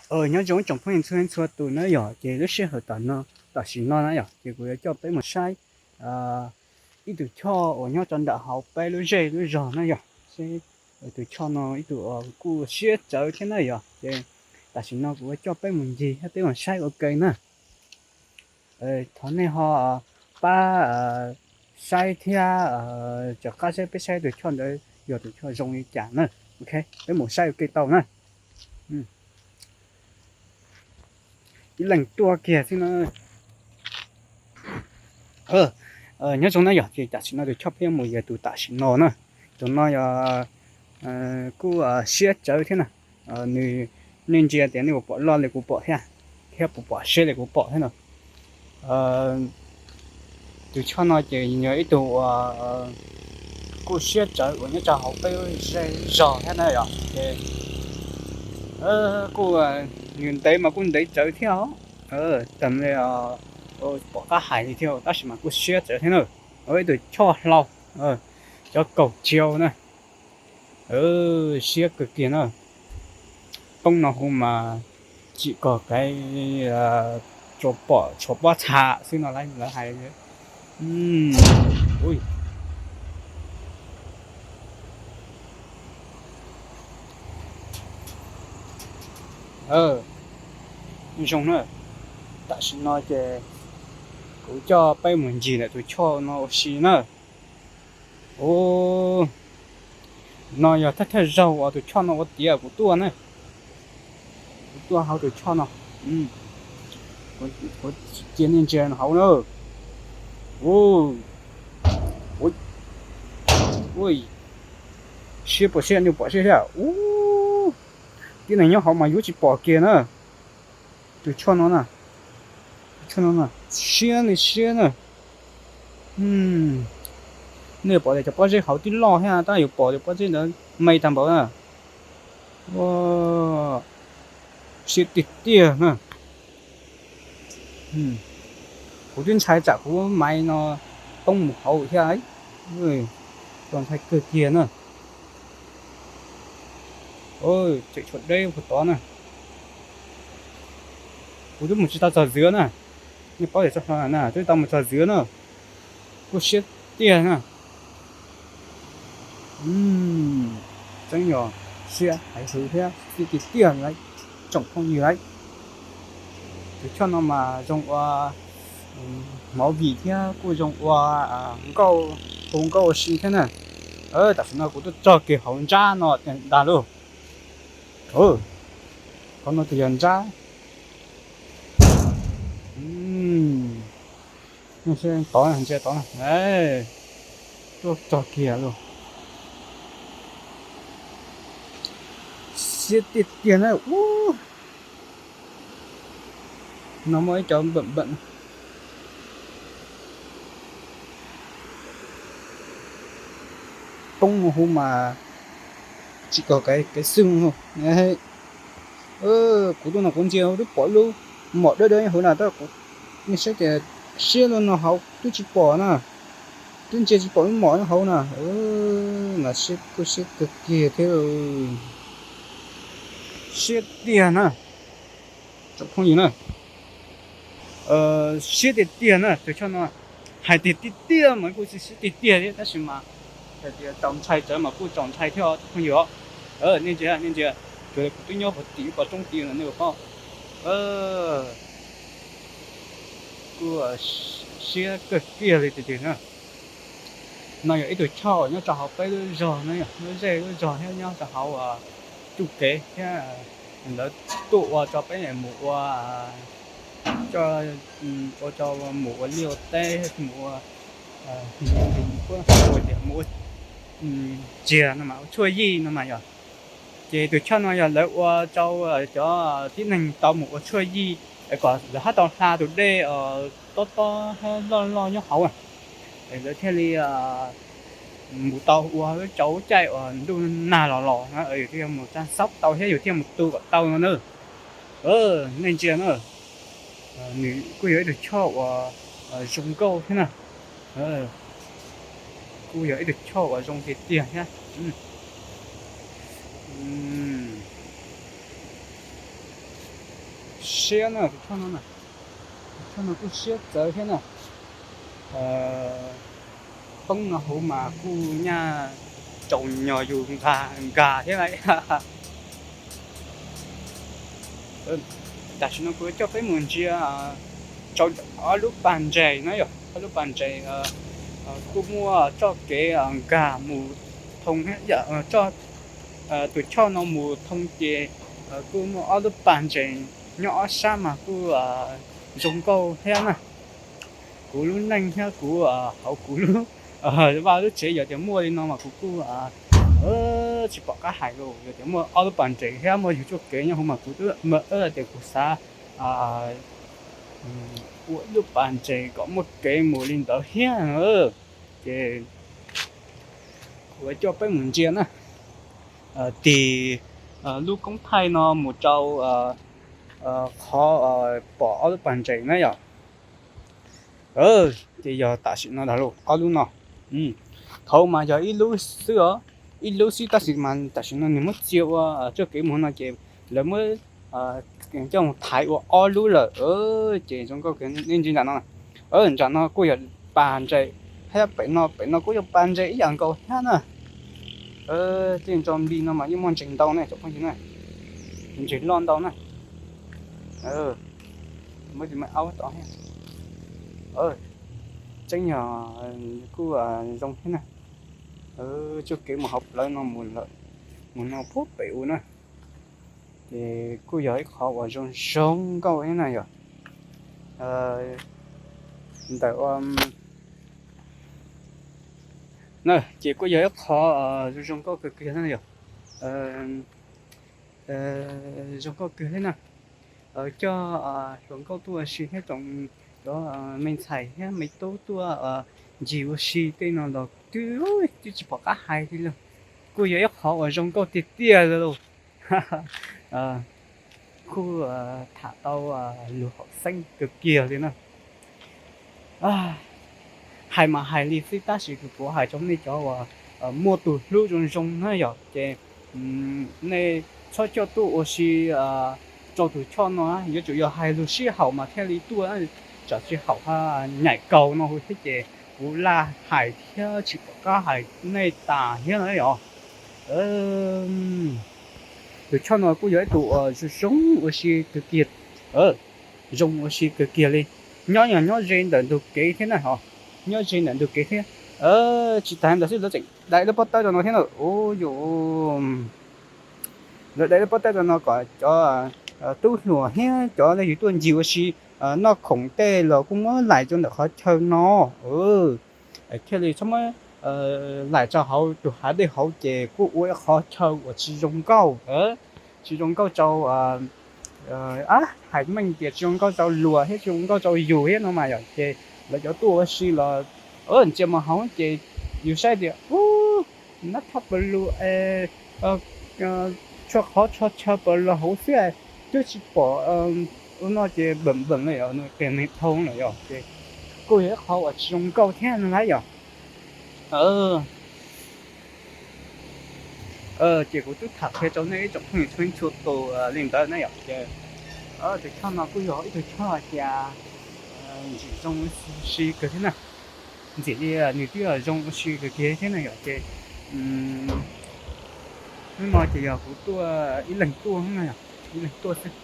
Nyob zoo ib tsoom phooj ywg txhua leej txhua tus na yom, ces lub sij hawm tam no, tam sim no na yom, ces kuv yuav coj peb mus saib ib tug choj uas nyob rau nram hauv peb lub zej lub zog na yom. Seb tus choj no ib tug kuj siab tsawv thiab na yom, ces tam sim no kuv yuav coj peb mus ncig thiab peb mus saib ua ke na. Thov nej ho pab saib thiab, rov qab saib peb saib tus choj ntawd yog tus choj zoo li cas na. Ok, peb mus saib ua ke tau na. Ib leeg tuaj kiag xwb na. Nyob zoo na yom, ces tam sim no tus choj peb yuav mus yog tus tam sim no na. Tus no yog kuj siab tsawv thiab na. Nws, nej ntsia tias nej puas pom loj li kuv pom thiab, thiab puas pom siab li kuv pom thiab no. Tus choj no ces yog ib tug uas kuj siab tsawv uas nyob rau hauv peb zej zog thiab na yom, ces kuj nws ntev mas kuj ntev tsawv thiab os. Tam li pom qab hais li thiab tab sis mas kuj siab tsawv thiab na. Ib tug choj hlau, cov kaum tsiaus na. Siab kawg kiag na. Poob no hu mas tsim kom kev tsuas pom tshuav pob txha xwb no lawv hais. Zoo na, tam sim no ces kuv coj peb mus ncig ntawm tus choj no ua si na. Ub, no yog thawj thawj zaug uas tus choj no ua tiav kuv tuaj na. Kuv tuaj hauv tus choj no, kuv cia nej ntsia hauv na. Ub, siab puas siab, nej pom siab thiab. Ub, tib neeg nyob hauv mas yuav tsis pom kiag na. Tus choj no na, siab li siab na. Nej pom tias cov pob zeb hauv tib loj thiab, tab yuav pom tias pob zeb ntawd me tag npaum na. Siab tiag tiag na. Kuv twb ntshai tsam kuv maiv no poob mus hauv thiab. Txaus ntshai kawg kiag na. Tseem tshuav deb puag tod na. Kuv twb mus tsis tau txog ntawd na. Nej paub tias txog no na, twb tau mus txog ntawd na. Kuj siab tiag na. Tseeb yog siab haiv hwv thiab siab tiag tiag lawm, tsoom phooj ywg lawm. Tus choj no mas zoo ua movie thiab kuj zoo ua nkauj, hu nkauj ua si thiab na. Tam sim no kuv tuaj txog kiag hauv nrab no dag lauj. Qhov no tus yog nrab. Tod, ntsia tod, tuaj txog kiag lauj. Siab tiag tiag na. Ub, no muaj ib cov npam npam poob hu mas tsis kom kev xwb. Kuv tuaj no kuv ntsia twb pom lub mom dawb dawb hauv na, tab kuv saib tias siab lug no hauv twb tsis pom na, twb ntsia tsis pom lub mom hauv na. Mas siab kuj siab kawg kiag thiab. Siab tiag na, tsoom phooj ywg na. Siab tiag tiag na, tus choj no hais tiag tiag tiag mas kuj siab tiag tiag thiab, tab sis mas hais tias txaus ntshai tsawv mas kuj txaus ntshai thiab os tsoom phooj ywg. Nej ntsia, nej ntsia, tsuas yog kuv twb nyob puag tim ib qho roob tid no nej puas paub. Kuj siab kawg kiag li tiag tiag na. No yog ib tug choj nyob rau hauv peb lub zog na, lub zej lub zog thiab nyob rau hauv txuj kev thiab lawv tuaj ua rau peb mus ua, ua rau mus ua liaj ua teb, mus ua, ua tias mus ua tsiag no mas, ua tshuaj yij no mas yog. Ces tus choj no yog lawv ua rau cov tib neeg tau mus ua tshuaj yij kom lawv hab tau hla tus dej tob tob thiab loj loj nyob hauv, lawv thiaj li mus tau ua lub tsaus lub caij uas ntuj nag los los na, yus thiaj mus tsa xaub tau thiab yus thiaj mus tu kom tau no na. Nej ntsia na, nws kuj yog ib tug choj uas zoo nkauj thiab na. Kuj yog ib tug choj uas zoo tiag tiag thiab. Siab na, tus choj no, tus choj no kuj siab txawv thiab na. Poob no huv mas kuj nyaj tsaus nyos yus nkag thiab lawm. Tam sim no kuv coj peb mus ntsia rau ob lub pas ntses na yom, ob lub pas ntses kuj muaj txoj kev nkag mus thoo thiab, tus choj no mus thoo ces kuj muaj ob lub pas ntses nyob ob sab mas kuj zoo nkauj thiab na. Kuv lub neej thiab kuv hauv kuv lub vaj lub tsev yog tias muaj li no mas kuv kuj tsis pom qab hais li. Yog tias muaj ob lub pas ntses thiab muaj yus txoj kev nyob hauv mas kuv twb mam tias kuv xav ua ib lub pas ntses kom muaj kev mus li ntawd thiab. Ces kuv coj peb mus ntsia na, tig lub koob thaij no mus rau qhov pom ob lub pas ntses na yom. Ces yog tam sim no ntag lauj, ob lub no. Thaum ub mas yog ib lub xwb os, ib lub xwb tab sis mas tam sim no nws muab txia ua txoj kev mus no ces lawv muab coj mus thaiv ua ob lub lawm. Ces zoo nkauj kawg, nej ntsia nram no, nram no kuj yog pas ntses thiab, pem no, pem no kuj yog pas ntses ib yam nkaus thiab na. Tej ntso npli no mas yeej muaj ntses ntau ne tsoom phooj ywg na, ntses loj ntau na. Muab tus me aub tod thiab. Tseeb yog kuj zoo thiab na. Txoj kev mus hauv plawv no mus lawm, mus no puag pem u na. Ces kuj yog ib qhov uas zoo zoo nkauj thiab na yom. Ntawm na, ces kuj yog ib qhov zoo zoo nkauj kawg kiag na yom. Zoo nkauj kawg thiab na. Coj hluas nkauj tuaj ua si thiab tsoom cov me ntxhais thiab me tub tuaj ncig ua si tej no los twb, twb tsis pom qab hais li lawm. Kuj yog ib qhov uas zoo nkauj tiag tiag li lauj. Kuj tham tau lus haum xeeb kawg kiag li na. Hais mas hais li xwb tab sis kuv hais rau nej cov uas muaj tus hlub zoo zoo na yom, ces nej txhob coj tuaj ua si rau tus choj no, yuav tsum yog hais lus sib haum mas thiaj li tuaj, tsam tsis haum nyaim kaus no hu thiab ces kuv laj hais thiab tsis pom qab hais nej tas thiab na yom. Tus choj no kuj yog ib tug uas zoo zoo ua si kawg kiag, zoo ua si kawg kiag li. Nyob yog nyob ze ntawm ntug kev thiab na, nyob ze ntawm ntug kev thiab. Tsis tas ntawd xwb lawv tseem dai lub pob tawb rau no thiab na. Ua yuav, lawv dai lub pob tawb rau no kom cov tub hluas thiab cov leej twg tuaj ncig ua si noj khoom tej los kuj muab laim rau ntawm qhov chaw no. Thiaj li txhob muab laim rau hauv tus hav dej hauv ces kuj ua ib qhov chaw uas tsis zoo nkauj, tsis zoo nkauj rau, hais meej tias tsis zoo nkauj rau luag thiab tsis zoo nkauj rau yus thiab no mas yom. Ces lawv cov tuaj ua si los ntsia mus hauv ces yus saib tias nab thaj pas lus, tshuaj qhov tsho chaw pas los hauv xwb, twb tsis pom ua no ces npam npam li os, qias neeg dhau lawm yom. Ces kuj yog ib qhov uas tsis zoo nkauj thiab no lawm yom. Ces kuv twb tham qhia rau nej ib tsoom phooj ywg txhua txhua tus li ntawd na yom. Ces tus choj no kuj yog ib tug choj hais tias ntsim zoo si kawg thiab na, ntxim li nws twb zoo ua si kawg kiag thiab na yom. Ces hnub no ces yog kuv tuaj ib leeg tuaj na yom, ib leeg tuaj xwb,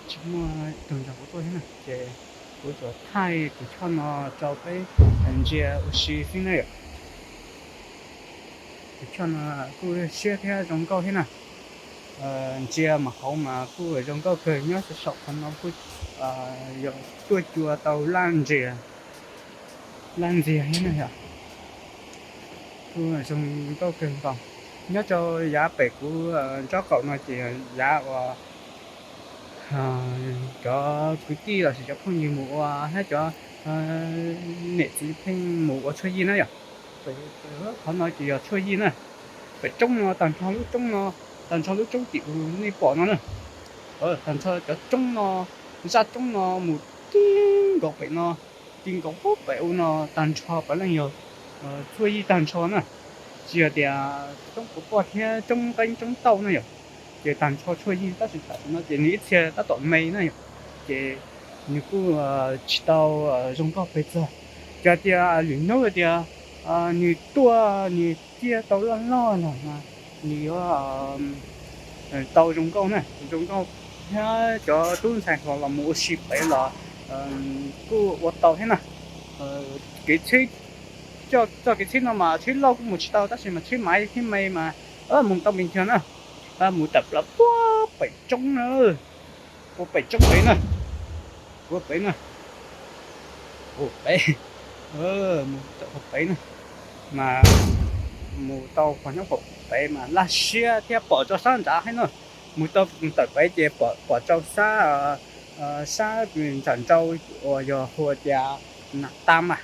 tsis muaj ib tug nrog kuv tuaj thiab na. Ces kuv tsuas thaij tus choj no rau peb ntsia ua si xwb na yom. Tus choj no kuj siab thiab zoo nkauj thiab na. Ntsia mus hauv mas kuj zoo nkauj kawg, nyob saum qhov no kuj yog tuaj cua tau laj ntsia, laj ntxiag thiab na yom. Kuj zoo nkauj kawg nkaus. Nyob rau yav pem kuv nraub qaum no ces yav uas cov kwv tij los sis cov phooj ywg mus ua thiab cov niam txiv pheej mus ua tshuaj yij na yom. Qhov no ces yog tshuaj yij na. Pem roob no tag nrho lub roob no, tag nrho lub roob tim uas nej pom no na, tag nrho cov roob no, zaj roob no mus ti nkaus pem no, ti nkaus pem u no tag nrho puav leej yog tshuaj yij tag nrho na. Tsis yog tias roob quav poj thiab roob nqeeb roob tauj na yom. ces tag nrho tshuaj yeej, tab sis tam sim no ces nws ib txhia tab tom me na yom, ces nws kuj tsis tau zoo nkauj pes txog. Ces tias lwm hnub tias nws tuaj nws ciaj tau loj loj los mas nws yuav tau zoo nkauj na, zoo nkauj thiab cov tub ntxhais hluas los mus ua si pem los kuj ua tau thiab na. Kev tsheb, txoj kev tsheb no mas tsheb loj kuj mus tsis tau tab sis mas tsheb maiv thiab me mas mus tau me ntsis na. Mus tawm plaws puag pem roob na, puag pem roob pem na, puag pem na, puag pem, mus tawm puag pem na, mas mus tau qhov nyob puag pem mas laj siab thiab pom rau sab nrad thiab na. Mus tau tawm pem ces pom rau sab, sab ntsam nrau uas yog hu tias Nam Tam mas,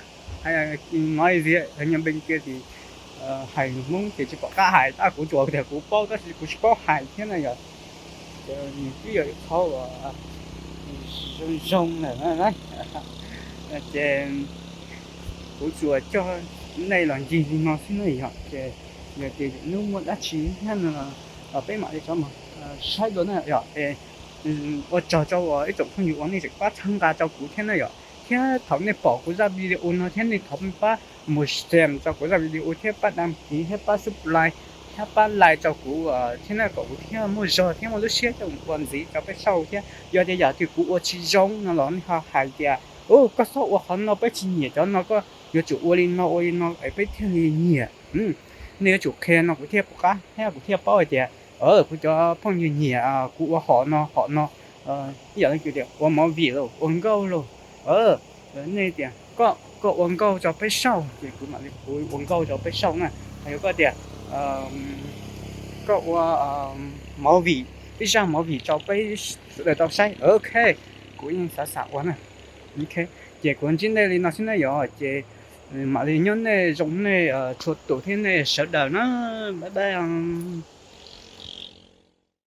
nói Việt, nói bên kia thì hais Hmoob ces tsis pom qab hais, tab kuv tsuas tias kuv paub tab sis kuv tsis paub hais thiab na yom. Ces nws twb yog ib qho uas zoo zoo lawm na. Ces kuv tsuas coj nej los ncig li no xwb na yom. Ces yog tias lwm hnub muaj dab tsi thiab no los peb mam li rov mus saib dua na yom. Ua tsaug rau ib tsoom phooj ywg uas nej tseem pab txhawb nqa rau kuv thiab na yom. Thiab thaum nej pom kuv zaj video no thiab nej thov pab mus share rau kuv zaj video thiab pab đăng ký thiab pab subscribe thiab pab like rau kuv thiab na, kom kuv thiaj muaj zog thiab muaj lub siab coj mus ua ntxiv rau peb saib thiab. Yog tias yam twg kuv ua tsis zoo no los nej ho hais tias, u, koj txhob ua qhov no, peb tsis nyiam cov no, koj yuav tsum ua li no ua li no es peb thiaj li nyiam. Nej yuav tsum qhia no kuv thiaj pom qab thiab kuv thiaj paub hais tias kuv cov phooj ywg nyiam kuv ua hom no hom no. Ib yam li tias ua movie los ua nkauj los, nej tias koj ua nkauj rau peb saib ces kuv mam li ua nkauj rau peb saib na. Hos yog koj tias koj ua movie, ib zaj movie rau peb sawv daws tau saib, ok, kuv yeej xav xav ua na. Ces kuv ntsib nej li no xwb na yom, ces mam li nyob nej zoo nej txhua tus thiab nej sawv daws na, bye bye.